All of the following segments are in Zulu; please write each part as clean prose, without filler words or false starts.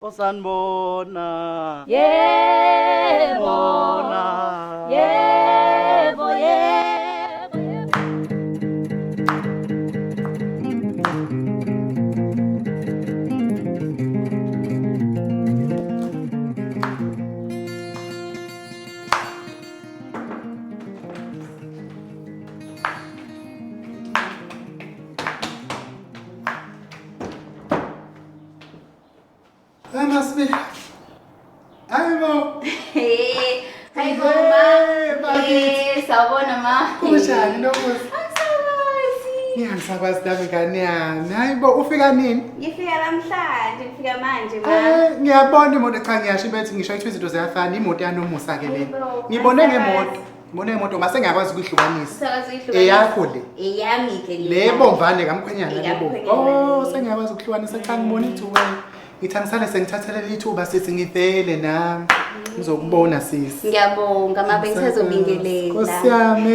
Osanibona. Yebo. Bona. Yebo, yebo. Hayi Masibi. Hayi bo. Hey, hayi bo Hey, ma. bakithi. Hey, sawubona ma. Kunjani Nomusa? Angisakwazi. Ngiyangisakwazi nami ngane yami. Hayi bo, ufika nini? Ngifika namhlanje, ngifika manje ma. Eh, ngiyabona imoto cha ngiyasho bethi ngisho ukuthi izinto ziyafana imoto yaNomusa ke le. Hayi bo, Ngibone angisakwazi. ngemoto. Ngibone ngemoto ngase ngiyakwazi ukuyihlukanisa. Usakwazi uyihlukanisa? Eyakho le. Eyami ke le. Le bomvane kamkhwenyana le bomvu. Ekamkhwenyana Oh, le. sengiyakwazi ukuhlukanisa cha ngibona ithuba. Ngithi angisale sengithathele ithuba sithi ngivele nami. Ngizokubona sisi. Ngiyabonga ma bengisazobingelela. Nkosi yami.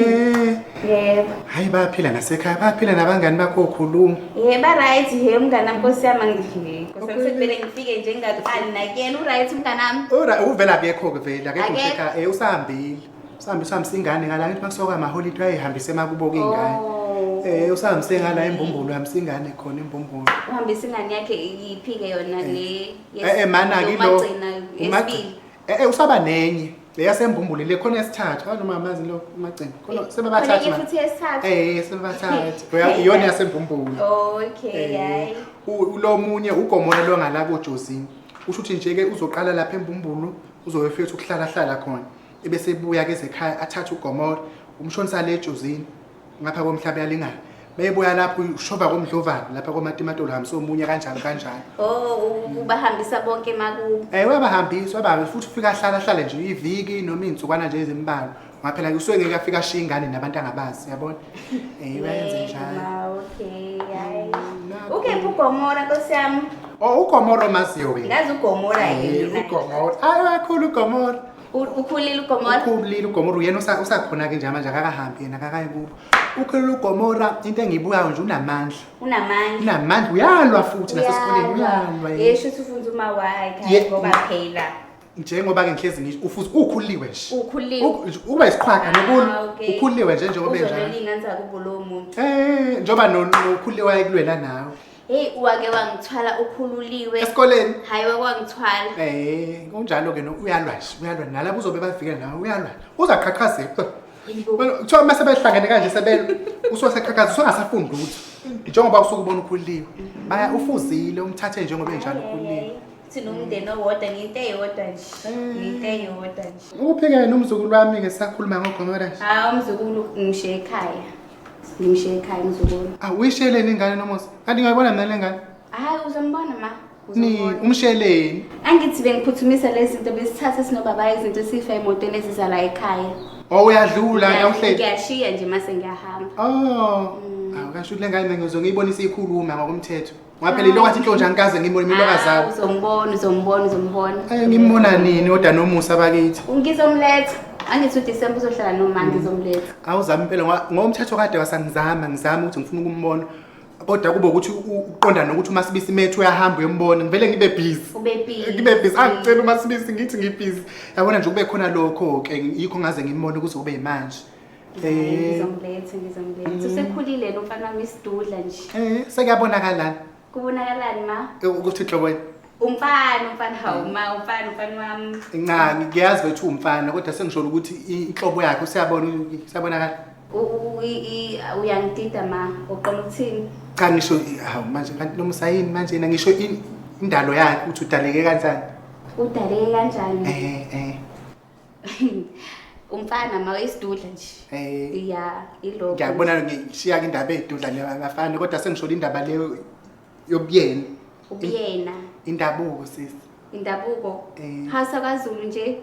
Yebo. Hayi bayaphila nasekhaya, bayaphila nabangani bakho okhuluma. Yebo, ba right he umngane wami Nkosi yami ngihi. Nkosi yami sekuvele ngifike nje ngingaqali nakuyena u right umngane wami. Ora uvela akekho ke vele, akekho nje Akekho. ekhaya. Eh usahambile. Usahambile usahambisa ingane ngala ngithi makusoka amaholide uyayihambisa emakubo ke ingane. Oh. Eh usahambise ngala embumbulu, uhambisa ingane khona embumbulu. Uhambisa ingane yakhe yiphi ke yona le? Eh mana ke lo. Umagcina yesibili. Eh usaba nenye. Le yasembumbulu le khona esithathu. Hayi noma amazi lo umagcina. Khona sebebathathu. Khona manje. futhi yesithathu. Eh sebebathathu. Iyona yasembumbulu. Okay, hayi. Ulo munye ugomora lo ngala koJozini. Usho ukuthi nje ke uzoqala lapha embumbulu uzobe fika ukuhlala hlala khona. Ebese ebuya ke ezekhaya athathe ugomora umshonisa le eJozini ngapha komhlaba yalingana. Bebuya lapho ushova komdlovana lapha komatimatolo hambisa omunye kanjalo kanjalo. Oh, ubahambisa bonke makubo. Eh uyabahambisa uyabahambisa futhi ufika ahlala hlale nje iviki noma izinsukwana nje ezimbalwa. Ngoba phela usuke ngeke afika ashiye ingane nabantu angabazi yabona. Eh uyayenza njalo. Ma, okay, hayi. Nakho. Ukephi ugomora Nkosi yami? Oh ugomora maziyo wena. Ngazi ugomora ke Eh, mina. ugomora. Hayi uyakhula ugomora. Ukhulile ugomora? Ukhulile ugomora uyena usakhona ke nje manje akakahambi yena akakayi kubo. Ukhulile ugomora into engiyibukayo nje unamandla. Unamandla. Unamandla uyalwa futhi nasesikoleni uyalwa. Yesho ukuthi ufunza uma wakhe ngoba phela. Njengoba ke ngihlezi ngisho ufuthi ukhuliwe nje. Ukhuliwe. Ukuba isiqhwaga nokulwa. Ah, okay. Ukhuliwe nje njengoba enjalo. Uzolwela iy'ngane zakubo lowo muntu. Eh njengoba nokhuliwe wayekulwela nawe. Hey, wake wangithwala ukhululiwe. Esikoleni. Hayi wake wangithwala. Eh kunjalo ke no uyalwa nje uyalwa nalabo uzobe bavikela nawe uyalwa. Uzaqhaqhazela. Hayibo. Kuthiwa mase behlangene kanje sebelwa usuke seqhaqhaza usungasafundi lutho. Njengoba usuke ubona ukhuliwe. Baya ufuzile umthathe njengoba enjalo ukhuliwe. Thina umndeni owodwa ngento eyodwa nje. Ngento eyodwa nje. Uphi-ke nomzukulu wami ke sisakhuluma ngogomora nje. Hayi umzukulu ngishiye ekhaya. Ngimshiye ekhaya umzukulu. Ah uyisheleni ingane Nomusa? Kanti ngiyayibona mina le ngane. Hayi uzombona ma. Ni Uzombona. umsheleni. Angithi bengiphuthumisa lezi zinto besithatha sinobaba izinto sifa emotweni eziza la ekhaya. Oh uyadlula awuhleli. Ngiyashiya nje mase ngiyahamba. Oh. Awu kasho ukuthi le ngane ngizongiyibonisa ikhuluma ngokomthetho. Ngoba phela ilokwathi inhlonja angikaze ngiyibone mina Ah, lokazalo. Uzombona, uzombona, uzombona. Eh ngimbona nini kodwa Nomusa bakithi. Ngizomletha. Angithi uDisemba uzohlala noma ngizomletha. Awuzami impela ngoba ngomthetho kade wasangizama ngizama ukuthi ngifuna ukumbona. Kodwa kube ukuthi uqonda nokuthi uMasibisi methu uyahamba uyombona ngivele ngibe busy. Ube busy. Ngibe busy angicela uMasibisi ngithi ngibusy. Yabona nje kube khona lokho ke yikho ngaze ngimbone kuze kube manje. Hayi, Eh Ngizomletha, ngizomletha. Usekhulile lo mfana wami isidudla nje. eh sekuyabonakalana Kubonakalani ma? ukuthi inhlobo Umfana, umfana hawu ma, umfana, umfana wami. Nca ngiyazi bethu umfana kodwa sengisho ukuthi inhlobo yakhe usiyabona siyabonakala. Uyangidida ma, uqoma ukuthini? Cha ngisho hawu manje kanti lo musayini manje yena ngisho indalo yakhe ukuthi udaleke kanjani. Udaleke kanjani? Eh eh Umfana ma isidudla nje. eh Ya, ilokho. ngiyakubona ngishiya ke indaba edudla nabafana kodwa sengisho indaba leyo yobuyena. Ubuyena. Indabuko sisi. Indabuko. Eh. Hasa kaZulu nje.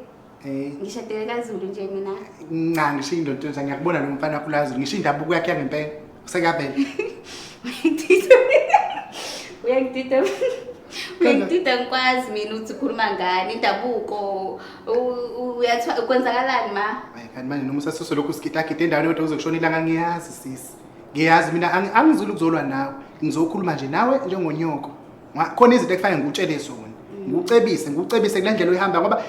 Eh Ngishadele kaZulu nje mina. nca ngisho indoda nje ngiyakubona lo mfana wakho ngisho indabuko yakhe yangempela. Sekuyavela. Uyangidida. Uyangidida. Uyangidida ngikwazi mina ukuthi ukhuluma ngani indabuko. Uyathwa kwenzakalani ma? Hayi kanti manje noma usasuso lokhu sigidagida endaweni kodwa uzokushona ilanga ngiyazi sisi. Ngiyazi mina angizuli ukuzolwa nawe. Ngizokhuluma nje nawe njengonyoko. Khona izinto ekufanele ngikutshele zona. Ngikucebise, ngikucebise kule ndlela oyihamba ngoba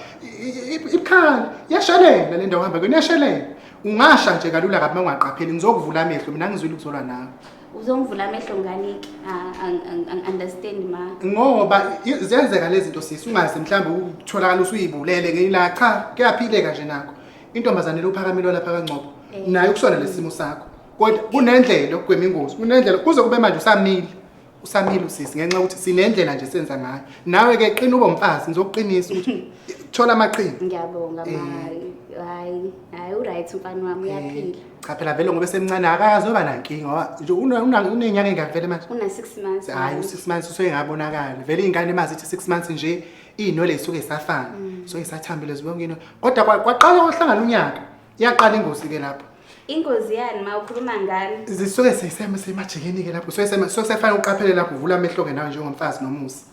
ibukhali, iyashelela le ndawo ohamba kuyona iyashelela. Ungasha nje kalula kabi uma ungaqapheli, ngizokuvula amehlo mina ngizwile ukuzolwa nawe. Uzongivula amehlo ngani-ke? Angi-understand ma. Ngoba ziyenzeka lezi zinto sisi, ungaze mhlawumbe utholakala usuyibulele ngelinye cha, kuyaphileka nje nakho. Intombazane lo phakamile lapha kaNgcobo, eh. nayo kusona lesimo sakho. Kodwa kunendlela yokugwema ingozi, kunendlela kuze kube manje usamile. Usamile usisi ngenxa yokuthi sinendlela nje senza ngayo. Nawe ke qina ube umfazi, ngizokuqinisa ukuthi thola amaqhinga. Ngiyabonga ma. Eh. Hayi, hayi uright umfana wami eh, uyaphila. Cha phela vele ngoba esemncane akazi oba nankinga ngoba nje unenyanga engaki vele manje? Una 6 months. Hayi u6 months usengabonakala. Vele ingane mazi ithi 6 months nje iy'nwele zisuke zisafana. So isathambile zibonke into. Kodwa kwaqala kwahlangana unyaka. Iyaqala ingozi ke lapho. Ingozi yani ma ukhuluma ngani? Zisuke seyisema semajikeni ke lapho. Suke sema suke sefana uqaphele lapho uvula amehlo ke nawe njengomfazi nomusa.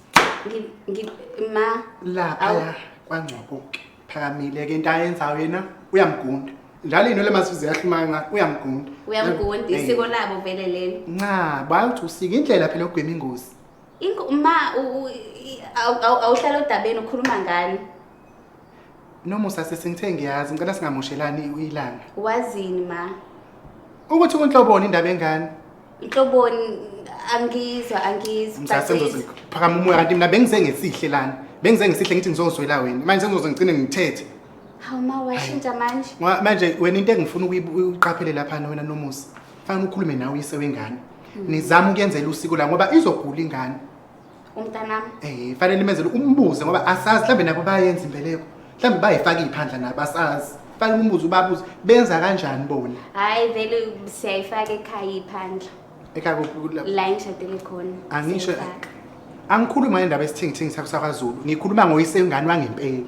Ngi ma lapha ya kwaNgcobo ke. Phakamile ke into ayenzayo yena uyamgunda. Njalo inwele mase ziyahluma kancane uyamgunda. Uyamgunda eh. isiko labo vele lelo. Nca, bayuthi usika indlela phela yokugwema ingozi. Ingo ma awuhlala odabeni ukhuluma ngani? Nomusa sisi ngithe ngiyazi ngicela singamoshelani ilanga. Wazini ma? Ukuthi kunhloboni indaba engane. Inhloboni angizwa angizwa. Msase ngizophakama umoya kanti mina bengize ngesihle lana. Bengize ngesihle ngithi ngizozwela wena. Manje sengizoze ngigcine ngithethe. Hawu ma washintsha manje. Ngoba manje wena into engifuna ukuyiqaphele lapha wena Nomusa. Fanele ukhulume nawe uyise wengane. Nizame ukuyenzela usiko la ngoba izogula ingane. Umntanami. Eh, fanele imenzele umbuze ngoba asazi mhlambe nabo bayenza imbeleko. Mhlambe bayifaka iphandla nabo asazi. Fanele umbuze ubabuze benza kanjani bona. Hayi vele siyayifaka ekhaya iphandla. Ekhaya kuphi la? La engishadele khona. Angisho angikhulumi ngendaba esithingithingi sakho sakwaZulu. Ngikhuluma ngoyise wengane wangempela.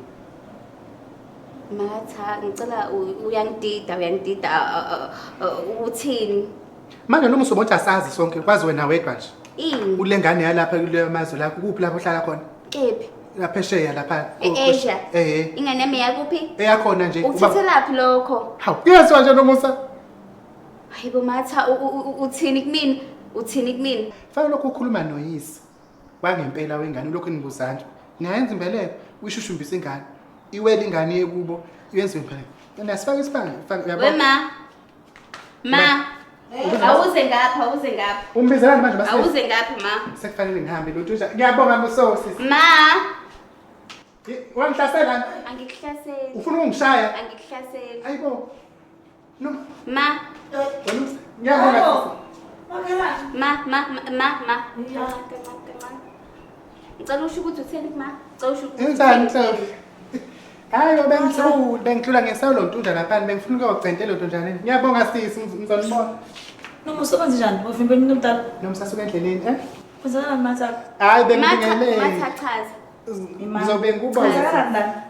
Matha ngicela uyangidida uyangidida uthini? Manje noma usobona asazi sonke kwazi wena wedwa nje. Ini? Kule ngane yalapha kule mazwe lakho kuphi lapho ohlala khona? Kephi? Laphesheya lapha. E-Asia. Eh. Ingane yami yakuphi? Eyakhona nje. Ukuthathelaphi lokho? Hawu, kuyasiwa nje Nomusa. Hayibo Matha uthini kumina? Uthini kumina? Fanele lokhu ukhuluma noyise. Wangempela wengane lokhu nibuzana. Niyayenza imbeleko, uyishushumbisa ingane. Iwele ingane yekubo, iyenza imbeleko. Nasifaka isibanga, uyabona. Wema. Ma. Awuze ngapha, awuze ngapha. Umbizelani manje bese? Awuze ngapha ma. Sekufanele ngihambe lo ntunja. Ngiyabonga muso sisi. Ma. Wangihlasela? Angikuhlaseli. Ufuna ukungishaya? Angikuhlaseli. Ayibo. No. Ma. Ngiyabonga sisi. Ma, ma, ma, ma. Ngicela usho ukuthi utheni ma. Ngicela usho ukuthi. Enzani Mhlophe? Hayi bengihlula, bengihlula ngesawulo ntunja lapha bengifuna ukuyocente lo ntunjane. Ngiyabonga sisi, ngizonibona. Noma usebenza njani? Wavimbela umuntu omdala. Noma sasuka endleleni, eh? Kwenzakalani matha? Hayi bengibingelele. Matha chaza. Ngizobe ngikubona. Kwenzakalani la?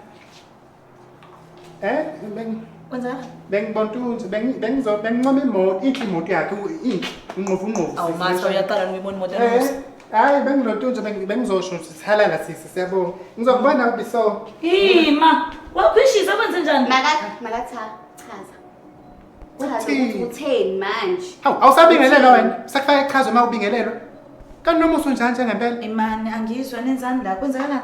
Eh, beng Kwenzakalani? bengibona unje bengizo bengincoma imoto, inhle imoto yakhe, inhle, inqovu inqovu. Awu matha uyaqala ngiyibona imoto Eh, yanomusa. hayi benginotunja bengizosho ukuthi sihalala sisi siyabonga. Ngizokubona ubiso. Ima, wakhwishisa kwenze njani? Maka makatha chaza. Chaza Uthini? ukuthi utheni manje. Hawu, awusabingelelwa wena. Sekufake ichazo uma ubingelelwa. Kanti noma usunjani njengempela? Imani angizwa nenzani la kwenzakalani?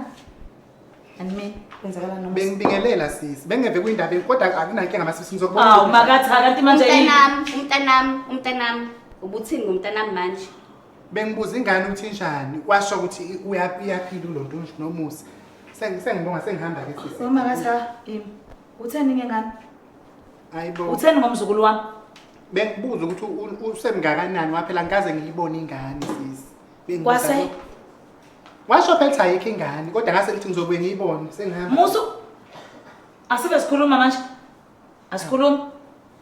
Anime kwenzakalani nomusa? Bengibingelela sisi. Bengeve kwindaba kodwa akunankinga masisi ngizokubona. Awu makatha kanti manje yini? Umntanami, umntanami, umntanami. Ubuthini ngomntanami manje? Bengibuza ingane ukuthi injani. Washo ukuthi uyaphila ulonto nomusa. Sengibonga sengihamba ke sisi. Oh makatha ima. Utheni ngengane? Hayibo. Utheni ngomzukulu wami? Bengibuza ukuthi usemngakanani waphela ngikaze ngiyibone ingane sisi. Bengibuza Kwase? lokho. Washo phela ukuthi ayikho ingane kodwa ngase ngithi ngizobuye ngiyibone sengihamba. Musu. Asibe sikhuluma manje. Asikhulumi.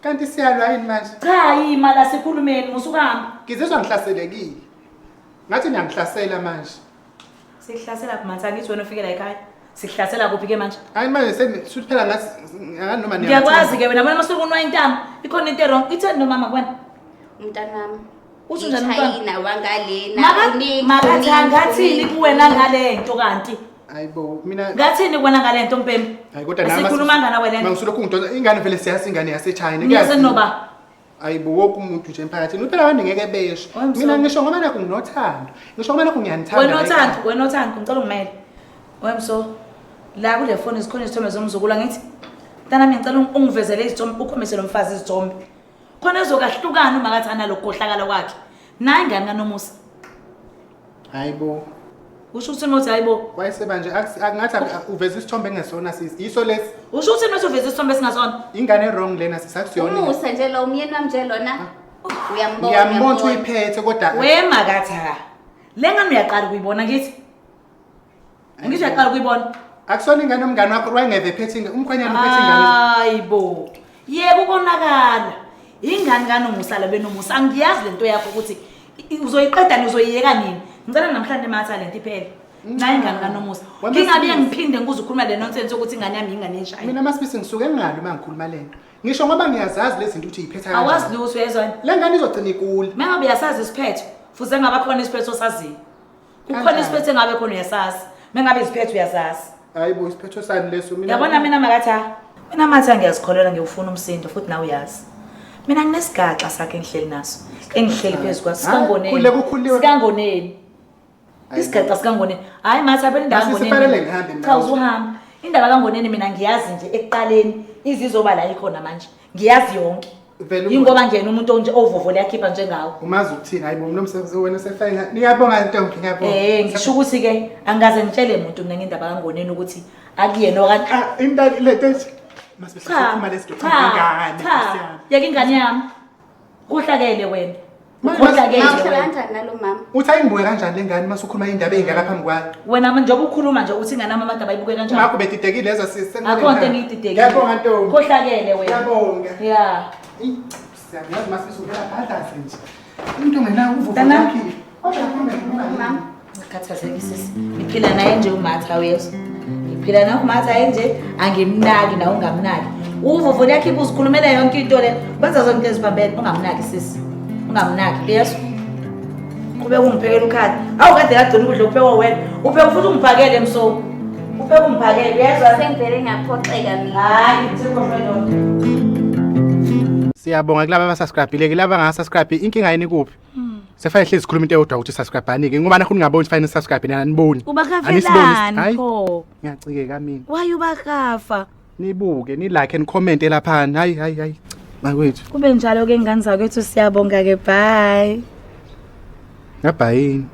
Kanti siyalwa yini manje? Cha yima la sikhulumeni musu kuhamba. Ngizizwa ngihlaselekile. Ngathi niyangihlasela manje. Sikuhlasela kuphi manje? Angithi wena ufike la ekhaya. Sikuhlasela kuphi ke manje? Hayi manje sekuthi phela ngathi ngani noma Ngiyakwazi ke wena mina masuke unwa intamo. Ikhona into wrong. Itheni nomama kuwena? Umntanami. Uthi unjani umntwana? iChina wangalena. Maka makatha ngathini kuwena ngale nto kanti? Hayibo mina Ngathini kuwena ngale nto mbhemi? Hayi kodwa nami Asikhuluma ngana wena. Mangisulokhu ngidonsa ingane vele siyazi ingane yaseChina. Ngize noba. Hayibo wonke umuntu nje emphakathini uphela abantu ngeke besho. Oy, Msolo. Mina ngisho ngoba nakho nginothando. Ngisho ngoba nakho ngiyanithanda. Wena othando, wena othando, ngicela ungimele. Wemso, la kule foni zikhona izithombe zomzukulu angithi. Mntanami ngicela ungivezele izithombe, ukhombise lo mfazi izithombe. Khona ezokahlukana uma kathi analokukohlakala kwakhe. Nayi ingane kaNomusa. Hayibo. Usho ukuthi uthi hayibo. Wayeseba nje akungathi uveza isithombe engesona sisi. Yiso lesi. Usho ukuthi uthi uveza isithombe esingasona. Ingane wrong lena sisi akusiyona. Umusa nje lo umyeni wami nje lona. Uyambona. Ngiyambona ukuthi uyiphethe kodwa Wema katha. Le ngane uyaqala ukuyibona ngithi. Ngithi uyaqala ukuyibona. Akusona ingane yomngane wakho wayengeve ephethe ingane umkhwenyana uphethe ingane. Hayibo. Yeka ukonakala. Ingane kaNomusa la benomusa angiyazi lento yakho ukuthi uzoyiqeda ni uzoyiyeka nini. Ngicela namhlanje matha lento iphele. Nayi ingane kaNomusa. Ngingabe ngiphinde ngikuze ukhuluma le nonsense ukuthi ingane yami ingane eshaya. Mina masibisi ngisuke ngingalo uma ngikhuluma lento. Ngisho ngoba ngiyazazi lezi zinto ukuthi iyiphetha kanjani. Awazi lutho uyezwa. Le ngane izogcina ikule. Mengabe uyasazi isiphetho, fuze ngaba khona isiphetho osaziyo. Kukhona isiphetho engabe khona uyasazi. Mengabe iziphetho uyazazi. Hayibo isiphetho sani leso mina. Yabona mina makatha. Mina matha ngiyazikholelwa ngiyufuna umsindo futhi nawe uyazi. Mina nginesigaxa sakhe engihleli naso. Engihleli phezu kwaso sikangoneni. Sikangoneni. Isigaxa sikangoneni. Hayi matha phela indaba kangoneni. Cha uzuhamba. Indaba kangoneni mina ngiyazi nje ekuqaleni izizoba la ikhona manje. Ngiyazi yonke. Ingoba ngiyena umuntu onje ovovo liyakhipha njengawe. Umazi ukuthini hayibo mina umsebenzi wena usefayina. Ngiyabonga ntombi ngiyabonga. Ngisho ukuthi ke angikaze ngitshele umuntu mina ngendaba kangoneni ukuthi akuyena okanye Indaba le nto masibe sikhuluma lesidokho ngane. Cha, yeka ingane yami. Kuhlakele wena. Ukhohlakele. Kanjani nalo mama? Uthi ayingibuke kanjani lengane masukhuluma indaba engaka phambi kwayo? Wena manje njengoba ukhuluma nje uthi ingane yami abantu abayibuke kanjani? Makho bedidekile lezo sisi. Akho nto engiyididekile. Ngiyabonga ntombi. Khohlakele wena. Ngiyabonga. Yeah. Siyazi masisukela phadlaze nje. Umuntu ongenawo uvuvu wakhe. Kodwa mama ngikhathazeki sisi. Ngiphila naye nje uMatha uyezwa. Ngiphila naye uMatha nje angimnaki nawe ungamnaki. Uvuvu liyakhipha uzikhulumela yonke into le. Benza zonke eziphambene ungamnaki sisi. Ungamnaki uyezwa. Qhubeka ungiphekele ukhadi. Awu kade kagcina ukudla uphekwa wena. Upheka futhi ungiphakele mso. Upheka ungiphakele uyezwa. Sengivele ngaphoxeka mina. Hayi ngithekhohlwe lokho. Siyabonga kulaba abasubscribe-ile kulaba abangasubscribe inkinga yini kuphi? Sefanele hlezi sikhuluma into eyodwa ukuthi subscribe anike ngoba nakho ningaboni fanele subscribe nina aniboni. Ubakafelani pho? Ngiyacikeka mina. Why ubakafa? Nibuke ni like and comment laphana. Hayi hayi hayi. Makwethu. Kube njalo ke ngane zakwethu siyabonga ke bye. Ngabhayini.